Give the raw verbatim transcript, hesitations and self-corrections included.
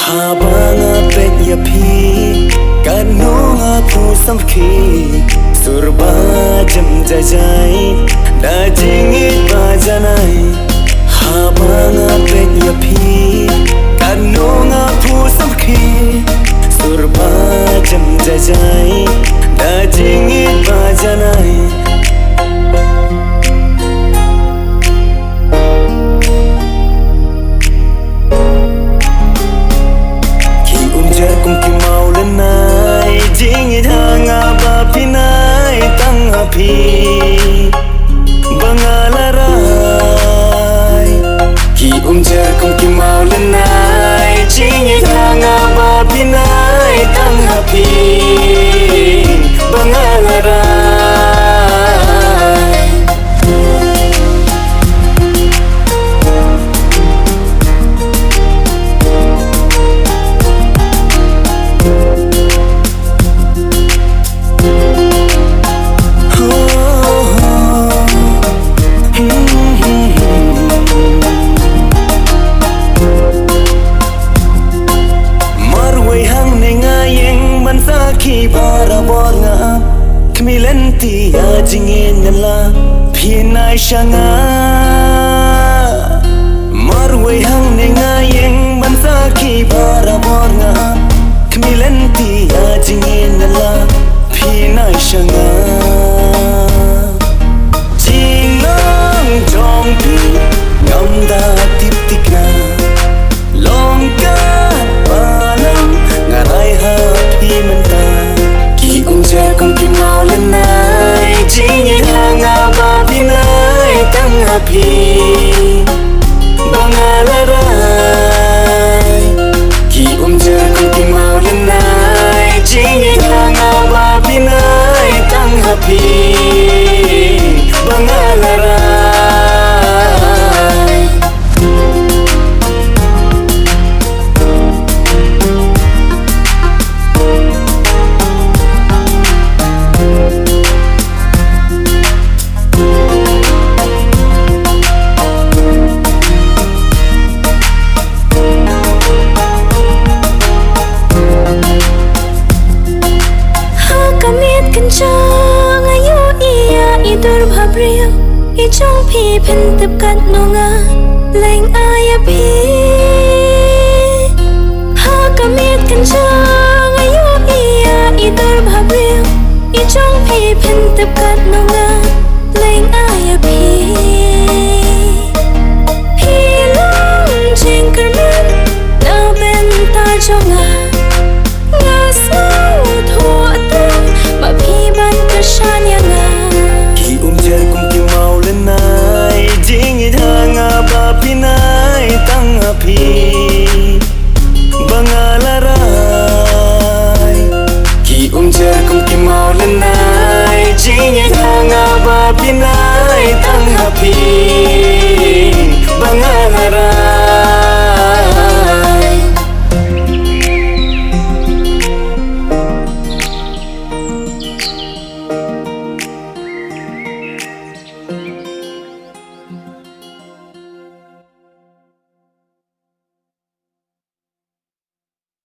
Haba nga peit ïa phi, katno nga phu samrkhie. Sur ba jem jajai, da jingïeit ba janai. Haba nga peit ïa phi, katno nga phu samrkhie. Sur ba jem jajai, da jingïeit ba janai. Ki umjer kum ki mawlynnai, jingïeit ha nga ba phi nai tang ha phi ba nga la rai. Ki umjer kum ki mawlynnai, jingïeit ha nga ba phi nai tang ha phi ba nga la rai. Marwei hangne nga ïeng ban sakhi barabor nga ap. Khmih lynti ïa jingïeit, ngan lah phi nai sha nga. Marwei hangne nga ïeng ban sakhi barabor nga ap. Khmih lynti ïa jingïeit, ngan lah phi nai sha nga. Jinglong jong phi ngam da tip thikna. Long katba long nga rai ha phi mynta. Ki umjer kum ki mawlynnai, jingïeit ha nga ba phi nai tang ha phi ba nga la rai. Ki umjer kum ki mawlynnai, jingïeit ha nga ba phi nai tang ha phi ba nga la rai. Ha ka miet kynjah nga ïohi ïa i dur bhabriew, i jong phi phin tip katno nga leh ïa phi. Ha ka miet kynjah nga ïohi ïa i dur bhabriew, i jong phi phin tip katno nga